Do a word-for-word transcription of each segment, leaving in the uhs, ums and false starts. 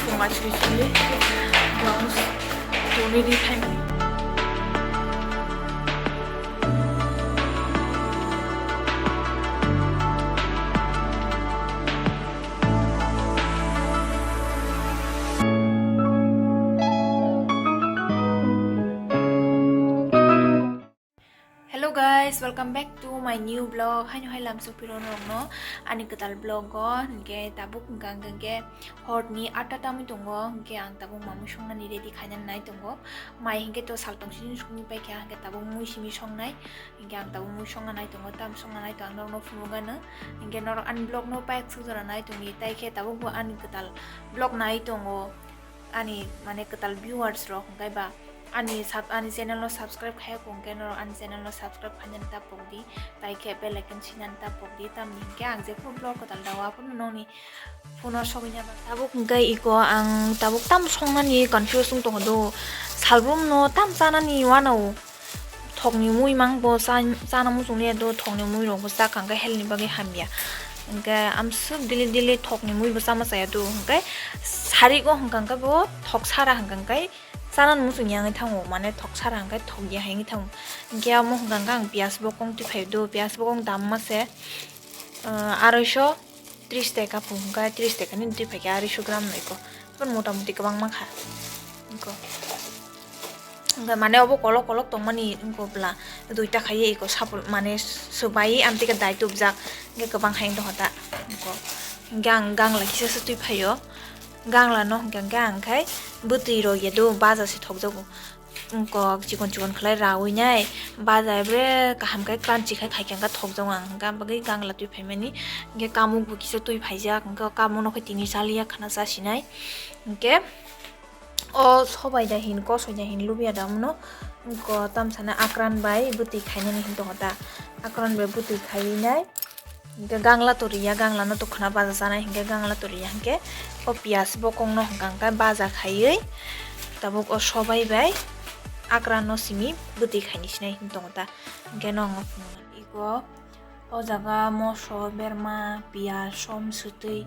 Tongma chili chili blouse tuni di time. Hello guys, welcome back to my new vlog. Haino hai lamsok piro norokno ani kwtal vlog o, hinkhe tabuk hwnkha hwnkhe horni atta tamwi tongo, hinkhe ang tabuk mamwi songnani ready khainani nai tongo. Mai hinkhe to saltong sini songwi paikha, hinkhe tabuk mui simi songnai, hinkhe ang tabuk mui songna nai tongo, tam songna nai tongo, ang norokno phunukgano, hinkhe norok ani vlog no payak suk jora nai tongdi, tai khe tabuk bo ani kwtal vlog nai tongo. Ani mane kwtal viewers rok hwnkhe ba ani sub-, ani channel no subscribe khaya kho hwnkhe norok ani channel no subscribe khainani ta pokdi, tai khe bell icon sinani ta pokdi, tamni hinkhe ang jephuru vlog kwtal dao aphuru nokni phone o sogwi ya ba. Tabuk hwnkhe iko ang tabuk tam songnani confuse wng tongo do, salbrum no tam chanani uanao. Thokni mui mang bo cha-, chana muchungli ya do, thokni mui rok bo cha kha hwnkhe health ni bagwi hamya. Hwnkhe amswk daily daily thokni mui bo chama chaya do, hwnkhe sarigo hwnkha hwnkhe bo thok sara hwnkha hwnkhe chanani muchung ya wngwi thango, mane thok sara hwnkhe thok ya hai wngwi thango. Hwnkhe amo hwnkha hwnkhe ang piyaj bokong twi phai do, piyaj bokong dam ma se, ah, aroiso tris taka phung hwnkha, tris taka nini twi phaikha aroiso gram no iko. Hwnkhe mota moti kwbangma kha. Iko. Hwnkhe mane obo kolok kolok tongmani wngkha bwla. Duita khaiwi iko sapul mane swbai amtwi khe dai tubjak. Hwnkhe kwbang hai wng tongkha ta. Iko. Hwnkhe ang gangla kisa se twi phaio. Gangla no hwnkhe hwnkhe ang khai bwtwi rok ya do baja se thokjago. Wngkok chikon chikon khlai rawi nai, baja bre kaham khe crunchy khai khai khe thokjago ang, hwnkhe bagwi gangla twi phaimani, hwnkhe kamuk bo kisa twi phaijak, hwnkhe kamuk no khe tini chaliya khana chasinai, hwnkhe o sobai da hin kosoi da hin lubiya da muno, wngkok tamsana akran bai bwtwi khainani hin tongo da, akran bai bwtwi khaiwi nai. Hingke gangla toriya, gangla no tokhna baja chanai hingke gangla toriya hingke o piyaj bokong no hingka hingke baja khaiwi tabuk o sobai bai akra no simi bwtwi khaini sinai hin tongo ta hingke no iko o jaga moso berma piyaj som swtwi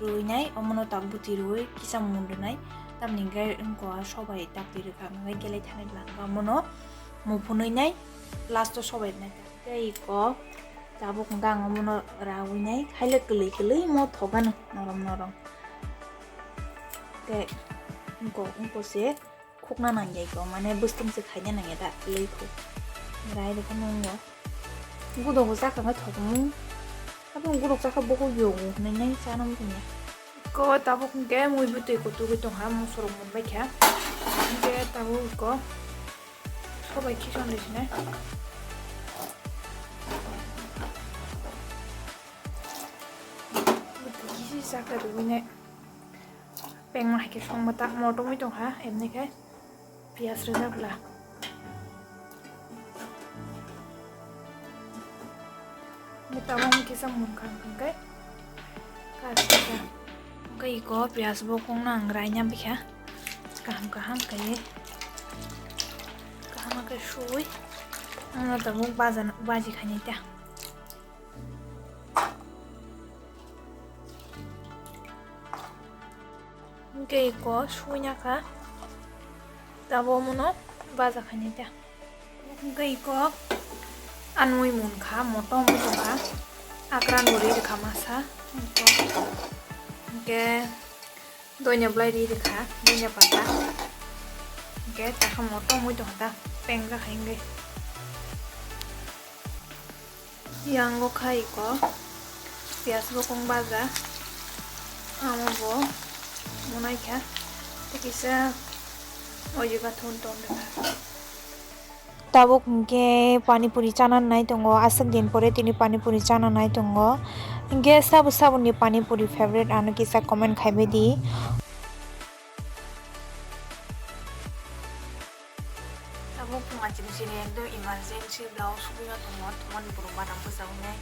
rwinai omono tak bwtwi rwui kisa mun rwnai tamni hingke wngkha sobai tak twi rwkha hingke gelai thani bwla hingke omono muphunwi nai last o sobai rwnai. Tei iko tabuk hwnkhe ang omono rawi nai, haile kwlwi kwlwi mo thogano norom norom. Tei wngko, wngko se khukna nangya iko, mane bwswtwng se khaina nangya da, kwlwi khuk. Rai rwkhe nwngo. Gudogo chakha khe thokumu. Abo gudogo chakha bohok yogo hwnwi nai chana muchungya. Iko tabuk hwnkhe mui bwtwi kutukgwi tongkha, mosorok munbaikha. Hwnkhe tabuk iko. Sobai kison de sine. Kisi saka rwine. Pengma hai khe songma ta motomwi tongkha, emni khe piyaj rwjak bwla. Ni tabang kisa munkha hwnkhe. Kasa. Hwnkhe iko piyaj bokongno ang raina bikha. Kaham kaham khe. Kaham khe sui. Ano tabuk baja, baji khainai ta. Hwnkhe iko suina kha. Tabuk omono baja khainai ta. Hwnkhe iko anwi munkha, motom wngkha. Akran bo ri rwkha masa. Hwnkhe doina bwlai ri rwkha, doina pata. Hwnkhe takha motom wngwi tongkha ta, pengjakha hwnkhe. Yango kha iko piyaj bokong baja, amo bo monai kha, tei kisa oiba thun ton rwkha. Tabuk hwnkhe pani puri chana nai tongo, aswk din pore tini pani puri chana nai tongo, hwnkhe sabo saboni pani puri favorite ano kisa comment khaibai di. Tabuk phung achini chini ekdom emergency blouse sugwino tongo, thumani borok badam bwsa hwnwi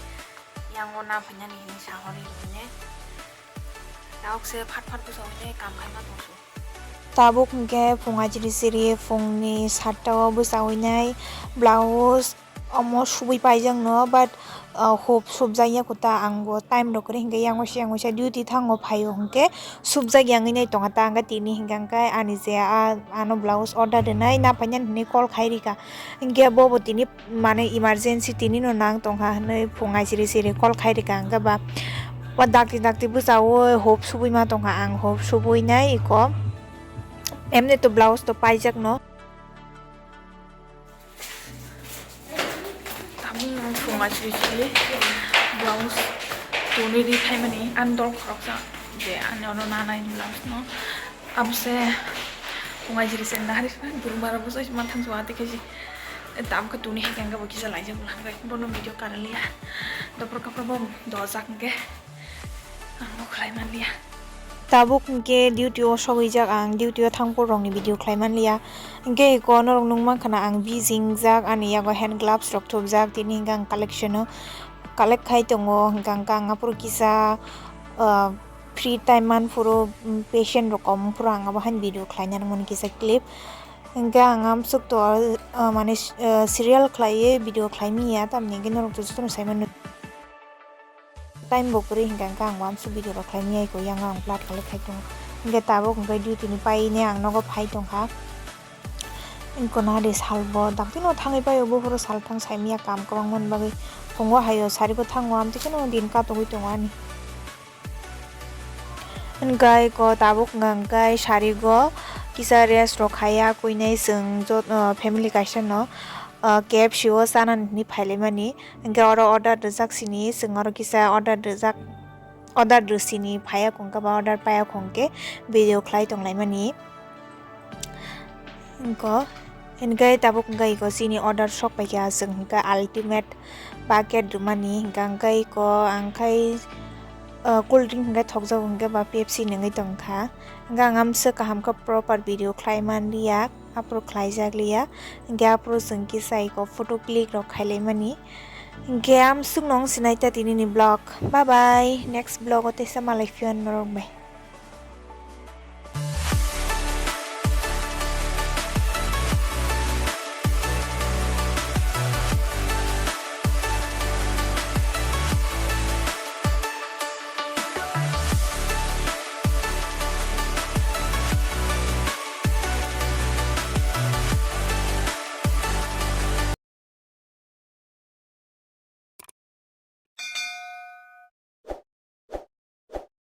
yango na phainani hwnwi sahorwi hwnwi tabuk se phat phat bwsa hwnwi kam khaima tongsu. Tabuk hwnkhe phung achini chini phungni satta o bwsa hwnwi blouse omo subui paijakno, but ah, hope subjak ya kuta ang bo time rok kwrwi hinkhe yang waisa yang waisa duty thango phaio hinkhe subjak yang wngwi nai tongkha ta hinkhe tini hinkhe hinkhe ani je ah, ano blouse order rwnai na painani hinwi call khai rikha hinkhe bo bo tini mane emergency tini no nang tongkha hinwi phung ai siri siri call khai rikha hinkhe ba o dakti dakti bwsao hope subui ma tongkha ang hope subui nai iko emni to blouse to paijak no. Tabuk no phunga sri sri blouse tuni ri phaimani ani dol khoroksa je ani ono nanai blouse no abose phunga jiri sen nahari burung bara bujai manthang jua te khaji tabuk tuni hai kanga bo kisa laijak bwlangrai bono video karaliya dopor kapra bo dojak hingke. Ang bo khlai manliya. Tabuk hwnkhe duty o sogwijak ang, duty o thangphuru rokni video khlai manliya. Hwnkhe eko norok nukmankha na ang busy wngjak, ani yago hand gloves rok thupjak, tini hwnkhe ang collection o collect khai tongo, hwnkhe ang aphuru kisa, ah, free time manphuru, mm, patient rok kom phuru ang abo haino video khlaina nangmani kisa clip. Hwnkhe ang amsuk to, ah, mane, ah, serial khlaiwi video khlai manya, tamni hwnkhe norok to jotono sai mano. Time bo kwrwi hwnkhe hwnkhe ang uansuk video rok khlai manya iko yang ang upload khlai khai tongo. Hwnkhe tabuk hwnkhe duty ni pai ne ang nogo phai tongkha. Wngkha na de sal bo dakti no thangwi paio buphuru sal thang sai manya kam kwbang man bagwi. Phungo haio sari bo thango amtwi kheno din katogwi tongo ani. Hwnkhe iko tabuk hwnkhe sari go kisa rest rok khaiya kuinai chwng jot-, ah, family kaisa no, ah, K F C o chanani hinwi phailaimani. Hwnkhe oro order rijak sini, chwng oro kisa order rijak, order rw sini phaiya khwngkhe ba order paiya khwngkhe video khlai tonglaimani. Wngkha, hwnkhe tabuk wngkha iko chini order sok paikha chwng hwnkhe ultimate bucket rwmani, hwnkhe iko ang khai, ah, cool drink hwnkhe thokjago hwnkhe ba Pepsi nungwi tongkha. Hwnkhe ang amswk kaham khe proper video khlai manliya, aphuru khlaijak liya, hwnkhe aphuru chwng kisa iko photo click rok khailaimani. Hwnkhe amswk nung sinai ta tinini vlog. Bye bye. Next vlog o teisa malai phiya norok bai.